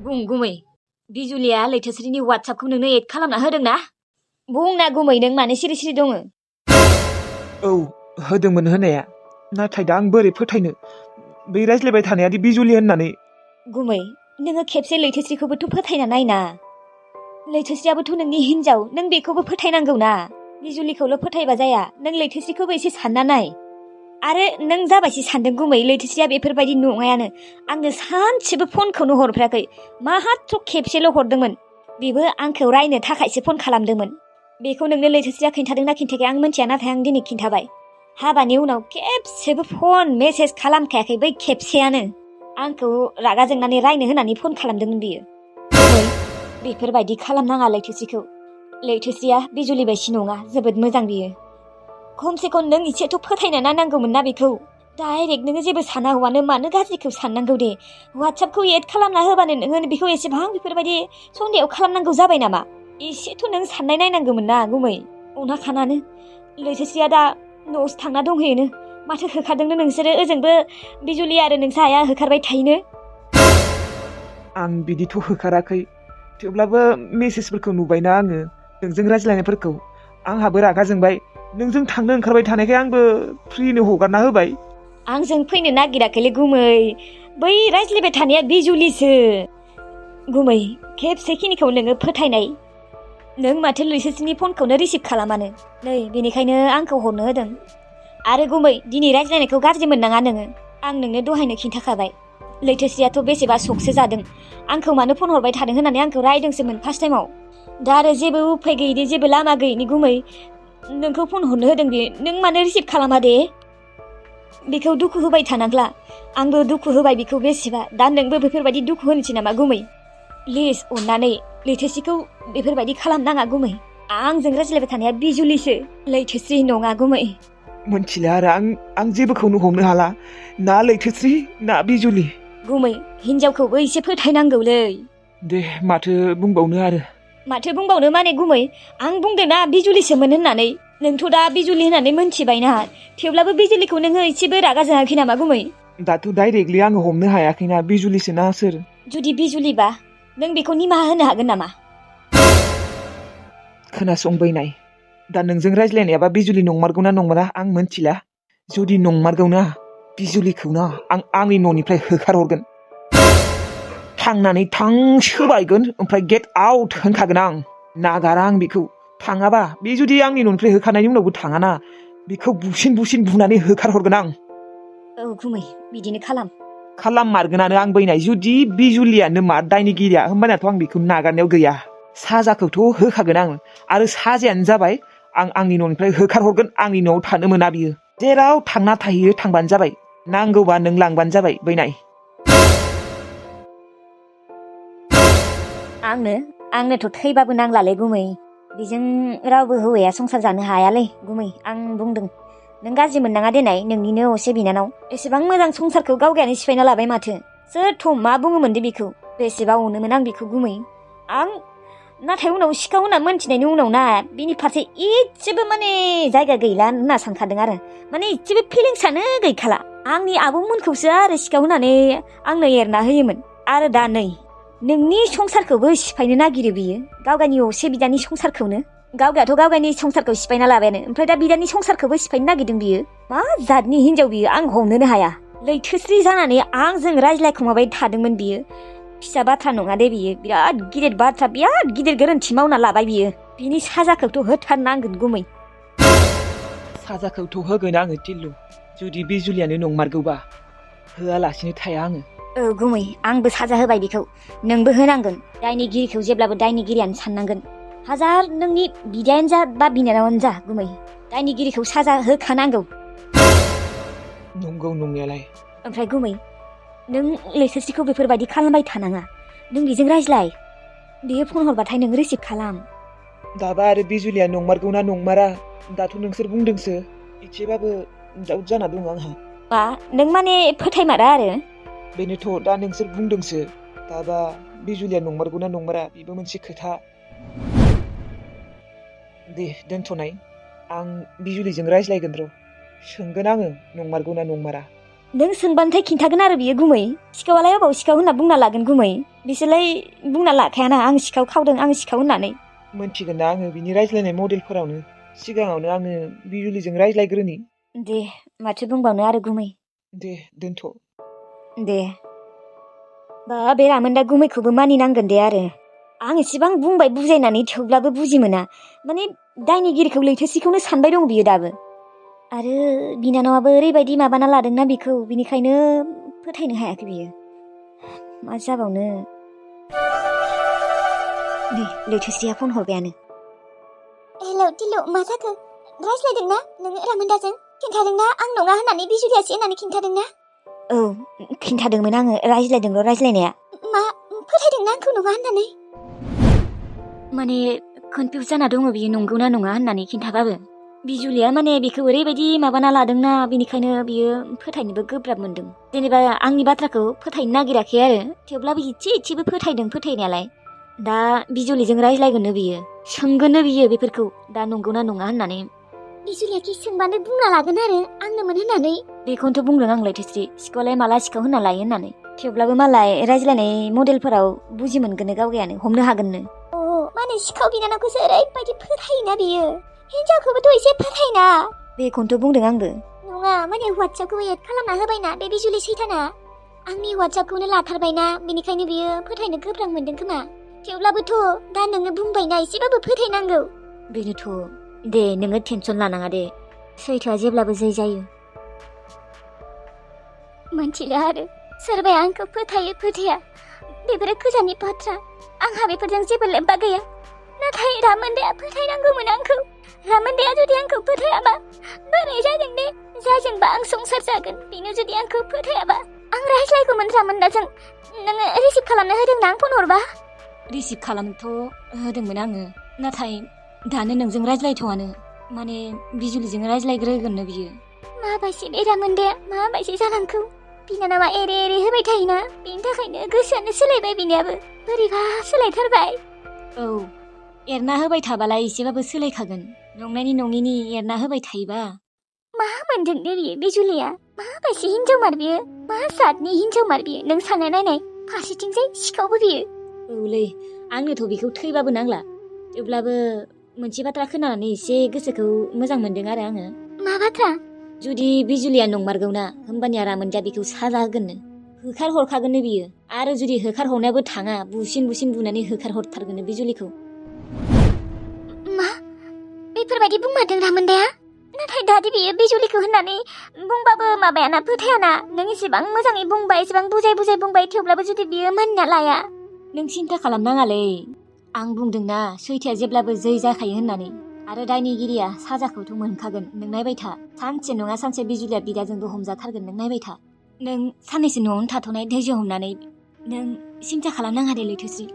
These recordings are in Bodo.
बुं गुमै बिजुलिया लैथोस्रिनि वाट्सएपखौ नोंनो एड खालामना होदोंना? बुंना गुमै नों मानो सिरि सिरि दङ? औ होदोंमोन होनाया, नाथाय दा आं बोरै फोथायनो बै रायज्लायबाय थानायादि बिजुलि होननानै। गुमै नोङो खेबसे लैथोस्रिखौबोथ' फोथायना नायना। लैथोस्रियाबोथ' नोंनि हिनजाव, नों बेखौबो फोथायनांगौ ना। बिजुलिखौल' फोथायबा जाया, नों लैथोस्रिखौबो एसे सानना नाय। आरो नों जाबायसो सानदों गुमै, लैथोस्रिया बेफोरबायदि नङायानो। आंनो सानसेबो फनखौनो हरफेराखै, माहात्र खेबसेल' हरदोंमोन। बेबो आंखौ रायनो थाखायसो फन खालामदोंमोन। बेखौ नोंनो लैथोस्रिया खिन्थादोंना खिन्थायाखै आं मिथिया, नाथाय आं दिनै खिन्थाबाय। हाबानि उनाव खेबसेबो फन मेसेज खालामखायाखै, बै खेबसेयानो आंखौ रागा जोंनानै रायनो होनानै फन खालामदोंमोन बियो। गुमै बेफोरबायदि खालामनाङा लैथोस्रिखौ। लैथोस्रिया बिजुलि बायदि नङा, जोबोद मोजां बियो। खमसे खम नों एसेथ' फोथायना नांगौमोन ना बेखौ। डाइरेक्ट नोङो जेबो साना हौवानो मानो गाज्रिखौ साननांगौ दे। वाट्सएपखौ एड खालामना होबानो नोङो बेखौ एसेबां बेफोरबायदि सन्देह खालामनांगौ जाबाय नामा? एसेथ' नों साननाय नायनांगौमोन ना गुमै। अनाखानानो लैथोस्रिया दा न'आवसो थांना दंहैयोनो। माथो होखारदोंनो नोंसोरो ओजोंबो बिजुलि आरो नोंसा आइया होखारबाय थायोनो। आं बिदिथ' होखाराखै, थेवब्लाबो मेसेजफोरखौ नुबायना आङो, नोंजों रायज्लायनायफोरखौ। आंहाबो रागा जोंबाय, नोंजों थांनो ओंखारबाय थानायखाय आंबो फ्रिनो हगारना होबाय। आंजों फैनो नागिराखैलै गुमै, बै रायज्लायबाय थानाया बिजुलिसो। गुमै खेबसेखिनिखौ नोङो फोथायनाय। नों माथो लैथोस्रिनि फनखौनो रिसिभ खालामानो। नै बेनिखायनो आंखौ हरनो होदों। आरो गुमै दिनै रायज्लायनायखौ गाज्रि मोननाङा नोङो। आं नोंनो दहायनो खिन्थाखाबाय। लैथोस्रियाथ' बेसेबा सकसो जादों। आंखौ मानो फन हरबाय थादों होननानै आंखौ रायदोंसोमोन फार्स्ट टाइमाव। दा आरो जेबो उफाय गैयिनि, जेबो लामा गैयिनि गुमै नोंखौ फन हरनो होदों बे। नों मानो रिसिभ खालामा दे? बेखौ दुखु होबाय थानांला। आंबो दुखु होबाय बेखौ बेसेबा। दा नोंबो बेफोरबायदि दुखु होनोसै नामा गुमै? प्लिज अननानै लैथोस्रिखौ बेफोरबायदि खालामनाङा गुमै। आंजों रायज्लायबाय थानाया बिजुलिसो, लैथोस्रि नङा गुमै। मोनथिला आरो आं जेबोखौनो हमनो हाला, ना लैथोस्रि ना बिजुलि। गुमै हिनजावखौबो एसे फोथायनांगौलै। दे माथो बुंबावनो आरो। माथो बुंबावनो माने गुमै, आं बुंदोंना बिजुलिसोमोन होननानै। नोंथ' दा बिजुलि होननानै मोनथिबायना, थेवब्लाबो बिजुलिखौ नोङो एसेबो रागा जोङाखै नामा गुमै? दाथ' डाइरेक्टलि आङो हमनो हायाखैना बिजुलिसो ना सोर। जुदि बिजुलिबा नों बेखौ निमाहा होनो हागोन नामा? खोनासंबाय नाय, दा नोंजों रायज्लायनायाबा बिजुलि नंमारगौना नंमारा आं मोनथिला। जुदि नंमारगौना, बिजुलिखौना आं आंनि न'निफ्राय होखारहरगोन। थांनानै थां सोबायगोन, ओमफ्राय गेट आउट होनखागोन आं। नागारा आं बेखौ। थाङाबा, बे जुदि आंनि न'निफ्राय होखारनायनि उनावबो थाङाना, बेखौ बुसिन बुसिन बुनानै होखारहरगोन आं। औ गुमै बिदिनो खालाम। खालाममारगोनानो आं बैनाय। जुदि बिजुलियानो मा दायनिगिरिया, होमबानाथ' आं बेखौ नागारनायाव गैया। साजाखौथ' होखागोन आं। आरो साजायानो जाबाय, आं आंनि न'निफ्राय होखारहरगोन। आंनि न'आव थानो मोना बियो। जेराव थांना थाहैयो थांबानो जाबाय। नांगौबा नों लांबानो जाबाय बैनाय। आंनोथ' थैबाबो नांलालै गुमै। बेजों रावबो हौवाया संसार जानो हायालै गुमै। आं बुंदों, नों गाज्रि मोननाङा देनाय, नोंनिनो असे बिनानाव। एसेबां मोजां संसारखौ गावगायानो सिफायना लाबाय माथो। सोरथ' मा बुङोमोन दे बेखौ? बेसेबा अनोमोन आं बेखौ गुमै। नाथाय उनाव सिखाव होनना मोनथिनायनि उनाव ना, बिनि फारसे इसेबो माने जायगा गैला होनना सानखादों आरो। माने इसेबो फिलिंसानो गैखाला। आंनि आबौमोनखौसो आरो सिखाव होननानै आंनो एरना होयोमोन। आरो दा नै नोंनि संसारखौबो सिफायनो नागिरो बियो, गावगायनि असे बिदानि संसारखौनो। गावगायाथ' गावगायनि संसारखौ सिफायना लाबायानो, ओमफ्राय दा बिदानि संसारखौबो सिफायनो नागिरदों बियो। मा जातनि हिनजाव बियो, आं हमनोनो हाया। लैथोस्रि जानानै आंजों रायज्लायखुमाबाय थादोंमोन बियो। फिसा बाथ्रा नङा दे बियो, बिराद गिदिर बाथ्रा, बिराद गिदिर गोरोन्थि मावना लाबाय बियो। बिनि साजाखौथ' होथारनांगोन गुमै। साजाखौथ' होगोन आङो टिल्लु। जुदि बिजुलियानो नंमारगौबा होआलासिनो थाया आङो। औ गुमै, आंबो साजा होबाय बेखौ। नोंबो होनांगोन। दायनिगिरिखौ जेब्लाबो दायनिगिरियानो साननांगोन। हाजार नोंनि बिदायानो जा बा बिनानावानो जा गुमै, दायनिगिरिखौ साजा होखानांगौ। नंगौ नंनायालाय। ओमफ्राय गुमै, नों लैथोस्रिखौ बेफोरबायदि खालामबाय थानाङा। नों बेजों रायज्लाय। बेयो फन हरबाथाय नों रिसिभ खालाम। दाबा आरो बिजुलिया नंमारगौना नंमारा, दाथ' नोंसोर बुंदोंसो। एसेबाबो दाउट जाना दं आंहा। मा? नों माने फोथायमारा आरो? बेनोथ' दा नोंसोर बुंदोंसो। दाबा बिजुलिया नंमारगौना नंमारा, बेबो मोनसे खोथा। दे दोनथ'नाय, आं बिजुलिजों रायज्लायगोन र'। सोंगोन आङो नंमारगौना नंमारा। नों सोंबानोथाय खिन्थागोन आरो बियो गुमै सिखावालाय अबाव सिखाव होनना बुंना लागोन गुमै बिसोरलाय बुंना लाखायाना आं सिखाव खावदों आं सिखाव होननानै मोनथिगोन ना आङो बिनि रायज्लायनाय मडेलफोरावनो सिगाङावनो आङो बिजुलिजों रायज्लायग्रोनि दे माथो बुंबावनो आरो गुमै दे दोनथ' दे बा बे रामोनदा गुमैखौबो मानिनांगोन दे आरो आं इसेबां बुंबाय बुजायनानै थेवब्लाबो बुजि मोना माने दायनिगिरिखौ लैथोसिखौनो सानबाय दं बियो दाबो आरो बिनानावाबो ओरैबायदि माबाना लादोंना बिखौ बिनिखायनो फोथायनो हायाखै बियो मा जाबावनो नै लैथोस्रिया फन हरबायानो हेलौ टिलु मा जाखो रायज्लायदोंना नोङो रामोनदाजों खिन्थादोंना आं नङा होननानै बिजुलियासो होननानै खिन्थादोंना औ खिन्थादोंमोन आङो रायज्लायदोंल' रायज्लायनाया मा फोथायदोंना आंखौ नङा होननानै माने कनफिउज जाना दङ बियो नंगौना नङा होननानै खिन्थाबाबो बिजुलिया माने बेखौ ओरैबायदि माबाना लादोंना बिनिखायनो बियो फोथायनोबो गोब्राब मोनदों जेनेबा आंनि बाथ्राखौ फोथायनो नागिराखै आरो थेवब्लाबो इसेबो फोथायदों फोथायनायालाय दा बिजुलिजों रायज्लायगोननो बियो सोंगोननो बियो बेफोरखौ दा नंगौना नङा होननानै बिजुलियाखि सोंबानो बुंना लागोन आरो आंनोमोन होननानै बेखौनोथ' बुंदों आं लैथोस्रि सिखावलाय माला सिखाव होनना लायो होननानै थेवब्लाबो मालाय रायज्लायनाय मडेलफोराव बुजि मोनगोननो गावगायानो हमनो हागोननो माने सिखाव बिनानावखौसो ओरैबायदि फोथायोना बियो हिनजावखौबोथ' एसे फोथायना बेखौनोथ' बुंदों आंबो नङा माने वाट्सएपखौ एड खालामना होबायना बे बिजुलि सैथाना आंनि वाट्सएपखौनो लाथारबायना बेनिखायनो बियो फोथायनो गोब्राब मोनदों खोमा थेवब्लाबोथ' दा नोङो बुंबायना एसेबाबो फोथायनांगौ बेनोथ' दे नोङो टेनसन लानाङा दे सैथोआ जेब्लाबो जै जायो मोनथिला आरो सोरबाया आंखौ फोथायो फोथाया बेफोरो गोजाननि बाथ्रा आंहा बेफोरजों जेबो लोब्बा गैया नाथाय रामोनदाया फोथायनांगौमोन आंखौ रामोनदाया जुदि आंखौ फोथायाबा बोरै जागोन दे जाजोंबा आं संसार जागोन बेनो जुदि आंखौ फोथायाबा आं रायज्लायगौमोन रामोनदाजों नोङो रिसिभ खालामनो होदोंना आं फन हरबा रिसिभ खालामनोथ' होदोंमोन आङो नाथाय दानो नोंजों रायज्लायथ'वानो माने बिजुलिजों रायज्लायग्रोगोननो बियो माबायसि बे रामोनदाया माबायसि जालांखौ बिनानावा एरे एरे होबाय थायोना बेनि थाखायनो गोसोआनो सोलायबाय बिनियाबो बोरैबा सोलायथारबाय औ एरना होबाय थाबालाय एसेबाबो सोलायखागोन नंनायनि नङिनि एरना होबाय थायोबा मा मोनदों दे बियो बिजुलिया माबायसि हिनजावमार बियो मा जातनि हिनजावमार बियो नों सानना नायनाय फारसेथिंजाय सिखावबो बियो औलै आंनोथ' बेखौ थैबाबो नांला थेवब्लाबो मोनसे बाथ्रा खोनानानै एसे गोसोखौ मोजां मोनदों आरो आङो मा बाथ्रा जुदि बिजुलिया नंमारगौना होमबानिया रामोनदाया बेखौ साजा होगोननो होखार हरखागोननो बियो आरो जुदि होखार हरनायाबो थाङा बुसिन बुनानै होखार हरथारगोननो बिजुलिखौ मा बेफोरबायदि बुंमारदों रामोनदाया नाथाय दादि बियो बिजुलिखौ होननानै बुंबाबो माबायाना फोथायाना नों एसेबां मोजाङै बुंबाय एसेबां बुजाय बुंबाय थेवब्लाबो जुदि बियो मानिना लाया नों सिन्था खालामनाङालै आं बुंदोंना सैथोआ जेब्लाबो जै जाखायो होननानै आरो दायनिगिरिया साजाखौथ' मोनखागोन नों नायबाय था सानसे नङा सानसे बिजुलिया बिदाजोंबो हमजाथारगोन नों नायबाय था नों साननैसो न'आवनो थाथ'नाय धैर्य हमनानै नों सिन्था खालामनाङा दे लैथोस्रि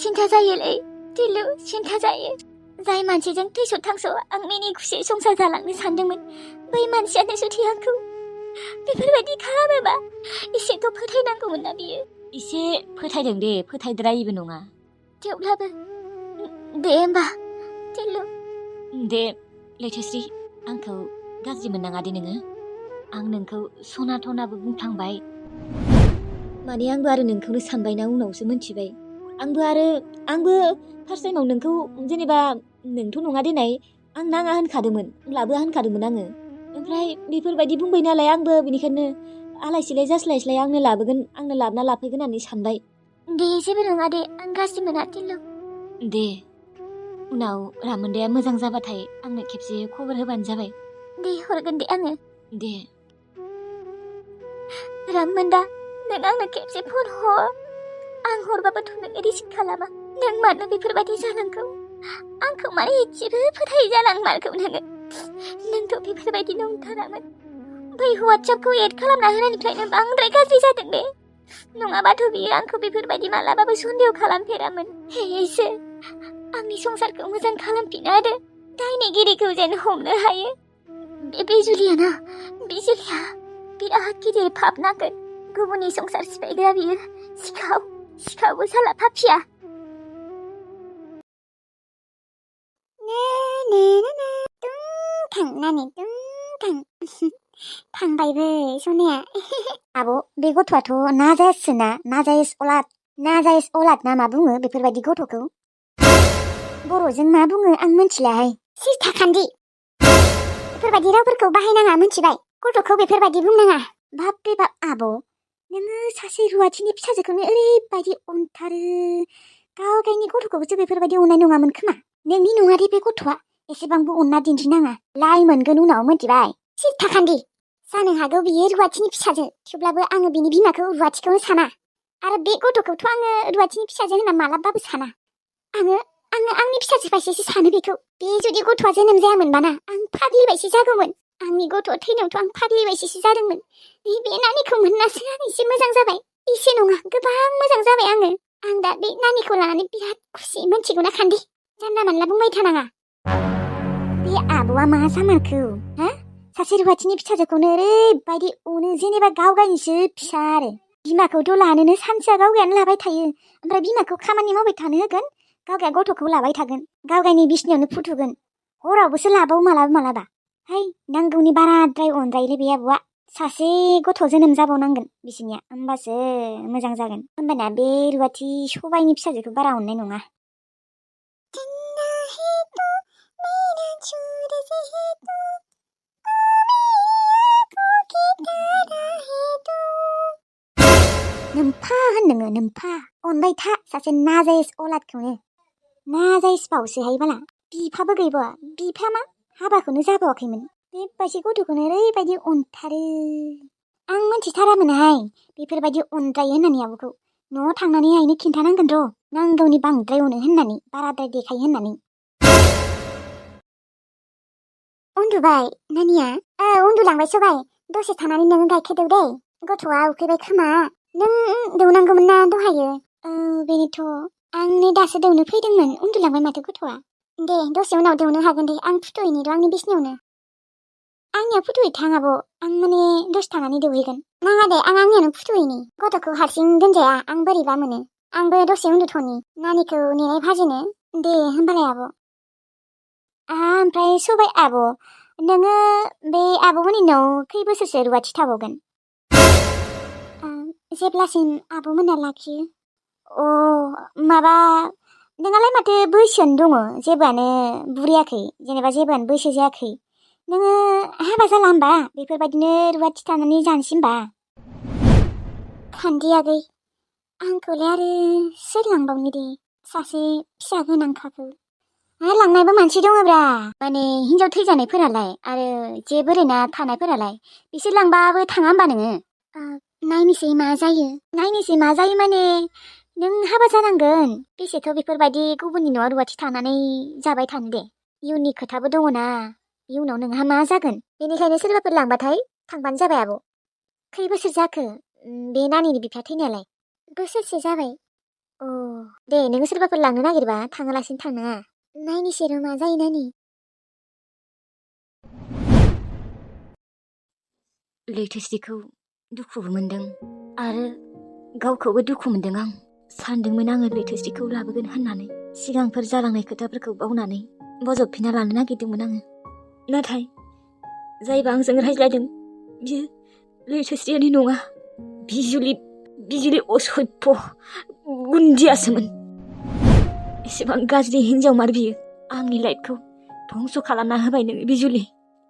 सिन्था जायोलै टिलु सिन्था जायो जाय मानसिजों थैस' थांस' आं मिनि खुसियै संसार जालांनो सानदोंमोन बै मानसियानो जुदि आंखौ बेफोरबायदि खालामोबा एसेथ' फोथायनांगौमोन ना बियो एसे फोथायदों दे फोथायद्रायिबो नङा थेवब्लाबो दे होमबा टिलु दे लैथोस्रि आंखौ गाज्रि मोननाङा दे नोङो आं नोंखौ सना थनाबो बुंफ्लांबाय माने आंबो आरो नोंखौनो सानबायना उनावसो मोनथिबाय आंबो फार्स्ट टाइमाव नोंखौ जेनेबा नोंथ' नङा देनाय आं नाङा होनखादोंमोन लाबोआ होनखादोंमोन आङो ओमफ्राय बेफोरबायदि बुंबाय नालाय आंबो बेनिखायनो आलाय सिलाय जास्लायस्लाय आंनो लाबोना लाफैगोन होननानै सानबाय दे जेबो नङा दे आं गाज्रि मोना टिलु दे उनाव रामोनदाया मोजां जाबाथाय आंनो खेबसे खबर होबानो जाबाय दे हरगोन दे आङो दे रामोनदा नों आंनो खेबसे फन हर आं हरबाबोथ' नों रिसिभ खालामा नों मानो बेफोरबायदि जानांगौ आंखौ माने एसेबो फोथायै जालांमारगौ नोंथ' बेफोरबायदि नंथारामोन बै वाट्सएपखौ एड खालामना होनायनिफ्रायनो बांद्राय गाज्रि जादों बे नङाबाथ' बियो आंखौ बेफोरबायदि मालाबाबो सन्देह खालामफेरामोन हे इसोर आंनि संसारखौ मोजां खालामफिन आरो दायनिगिरिखौ जेन हमनो हायो बे बिजुलिया बिराद गिदिर पाप नांगोन गुबुननि संसार सिफायग्रा बियो सिखावबो साला पापिया थांनानै थांबायबो सनाया आब' बे गथ'आथ' नाजायस अलाद ना मा बुङो बेफोरबायदि गथ'खौ बर'जों मा बुङो आं मिथिलाहाय सिस्थाखान्दि बेफोरबायदि रावफोरखौ बाहायनाङा मिथिबाय गथ'खौ बेफोरबायदि बुंनाङा बाप रे बाप आब' नोङो सासे रुवाथिनि फिसाजोखौनो ओरैबायदि अनथारो गाव गावनि गथ'खौबोसो बेफोरबायदि अननाय नङामोन खोमा नोंनि नङा दे बे गथ'आ एसेबांबो अनना दिन्थिनाङा लाइ मोनगोन उनाव मिथिबाय सिस्थाखान्दि जानो हागौ बियो रुवाथिनि फिसाजो थेवब्लाबो आङो बिनि बिमाखौ रुवाथिखौनो साना आरो बे गथ'खौथ' आङो रुवाथिनि फिसाजो होनना मालाबाबो साना आङो आंनि फिसाजो बायदिसो सानो बेखौ बे जुदि गथ'आ जोनोम जायामोनबाना आं फाग्लि बायदिसो जागौमोन आंनि गथ' थैनायावथ' आं फाग्लि बायदिसो जादोंमोन बे नानिखौ मोननासो आं एसे मोजां जाबाय एसे नङा गोबां मोजां जाबाय आङो आं दा बे नानिखौ लानानै बिराद खुसि मिथिगौना खान्दि जानला मानला बुंबाय थानाङा बे आब'आ मा जामारखौ हा सासे रुवाथिनि फिसाजोखौनो ओरैबायदि अनो जेनेबा गाव गावनिसो फिसा आरो बिमाखौथ' लानोनो सानसेया गावगायानो लाबाय थायो ओमफ्राय बिमाखौ खामानि मावबाय थानो होगोन गावगाया गथ'खौ लाबाय थागोन गावगायनि बिसिनायावनो फुथुगोन हरावबोसो लाबावो मालाबा है नांगौनि बाराद्राय अनजायोलै बे आब'आ सासे गथ' जोनोम जाबावनांगोन बिसिनिया होमबासो मोजां जागोन होमबाना बे रुवाथि सबाइनि फिसाजोखौ बारा अननाय नङा नोम्फा होन नोङो नोम्फा अनबाय था सासे नाजायस अलादखौनो नाजायस बावसोहाय बाला बिफाबो गैबावा बिफाया मा हाबाखौनो जाबावाखैमोन बेबायदि गथ'खौनो ओरैबायदि अनथारो आं मिथिथारामोनहाय बेफोरबायदि अनद्रायो होननानै आब'खौ न'आव थांनानै आइनो खिन्थानांगोन र' नांगौनि बांद्राय अनो होननानै बाराद्राय देखायो होननानै उन्दुबाय नानिया उन्दुलांबाय सबाय दसे थानानै नोङो गाइखेर दौ दे गथ'आ उखैबाय खोमा नों दौनांगौमोन ना दहायो बेनोथ' आं नै दासो दौनो फैदोंमोन उन्दुलांबाय माथो गथ'आ दे दसे उनाव दौनो हागोन दे आं फुथुहैनि र' आंनि बिसिनायावनो आंनिया फुथुहैथां आब' आं माने दसे थानानै दौहैगोन नाङा दे आं आंनियावनो फुथुहैनि गथ'खौ हारसिं दोनजाया आं बोरैबा मोनो आंबो दसे उन्दुथ'नि नानिखौ नेनाय भाजिनो दे होमबालाय आब' ओमफ्राय सबाय आब' नोङो बे आब'मोननि न'आव खै बोसोरसो रुवाथि थाबावगोन जेब्लासिम आब'मोना लाखियो माबा नोंहालाय माथो बैसोआनो दङ जेबोआनो बुरियाखै जेनेबा जेबोआनो बैसो जायाखै नोङो हाबा जाला होमबा बेफोरबायदिनो रुवाथि थानानै जानोसै होमबा खान्दि आगै आंखौलाय आरो सोर लांबावनो दे सासे फिसा गोनांखाखौ लांनायबो मानसि दङब्रा माने हिनजाव थैजानायफोरालाय आरो जे बोरायना थानायफोरालाय बिसोर लांबाबो थाङा होमबा नोङो नायनोसै मा जायो माने नों हाबा जानांगोन बेसेथ' बेफोरबायदि गुबुननि न'आव रुवाथि थानानै जाबाय थानो दे इयुननि खोथाबो दङ ना इयुनाव नोंहा मा जागोन बेनिखायनो सोरबाफोर लांबाथाय थांबानो जाबाय आब' खै बोसोर जाखो बे नानिनि बिफाया थैनायालाय बोसोरसे जाबाय दे नोङो सोरबाफोर लांनो नागिरबा थाङालासिनो थांनाङा नायनोसै र' मा जायो नानि लैथोस्रिखौ दुखुबो मोनदों आरो गावखौबो दुखु मोनदों आं सानदोंमोन आङो लैथोस्रिखौ लाबोगोन होननानै सिगांफोर जालांनाय खोथाफोरखौ बावनानै बजबफिनना लानो नागिरदोंमोन आङो नाथाय जायबा आंजों रायज्लायदों बियो लैथोस्रियानो नङा बिजुलि असभ्य गुन्दियासोमोन एसेबां गाज्रि हिन्जावमार बियो आंनि लाइफखौ धंस' खालामना होबाय नोङो बिजुलि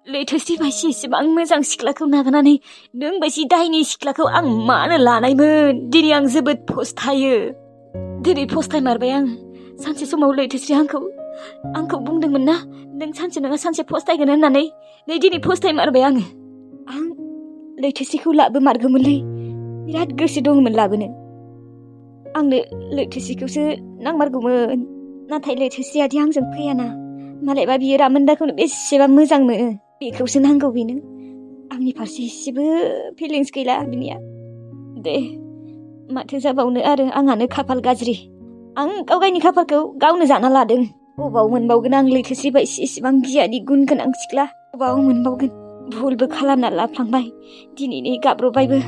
लैथोस्रि बायसि एसेबां मोजां सिख्लाखौ नागारनानै नों बायसि दायनि सिख्लाखौ आं मानो लानायमोन दिनै आं जोबोद फस्थायो दिनै फस्थायमारबाय आं सानसे समाव लैथोस्रि आंखौ बुंदोंमोन ना नों सानसे नङा सानसे फस्थायगोन होननानै नै दिनै फस्थायमारबाय आं लैथोस्रिखौ लाबोमारगौमोनलै बिराद गोसो दंमोन लाबोनो आंनो लैथोस्रिखौसो नांमारगौमोन नाथाय लैथोस्रियादि आंजों फैयाना मालायबा बियो रामोन्दाखौनो बेसेबां मोजां मोनो बेखौसो नांगौ बेनो आंनि फारसे एसेबो फिलिंस गैला बिनिया दे माथो जाबावनो आरो आंहानो खाफाल गाज्रि आं गावगायनि खाफालखौ गावनो जाना लादों बबाव मोनबावगोन आं लैथोस्रि बायसि एसेबां गियानि गुन गोनां सिख्ला बबाव मोनबावगोन भुलबो खालामना लाफ्लांबाय दिनै गाब्रबायबो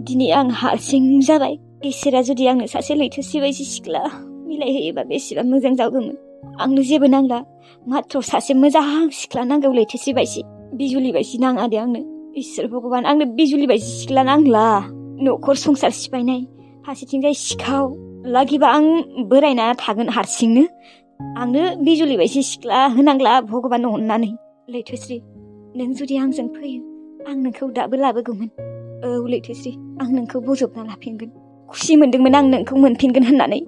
दिनै आं हारसिं जाबाय इसोरा जुदि आंनो सासे लैथोस्रि बायसि सिख्ला मिलायहोयोबा बेसेबां मोजां जागौमोन आंनो जेबो नांला माथ्र' सासे मोजां सिख्ला नांगौ लैथोस्रि बायसि बिजुलि बायदि नाङा दे आंनो इसोर भगबान आंनो बिजुलि बायदि सिख्ला नांला न'खर संसार सिफायनाय फारसेथिंजाय सिखाव लागिबा आं बोरायना थागोन हारसिंनो आंनो बिजुलि बायदि सिख्ला होनांला भगबान अननानै लैथोस्रि नों जुदि आंजों फैयो आं नोंखौ दाबो लाबोगौमोन औ लैथोस्रि आं नोंखौ बजबना लाफिनगोन खुसि मोनदोंमोन आं नोंखौ मोनफिनगोन होननानै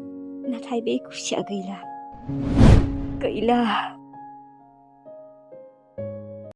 नाथाय बे खुसिया गैला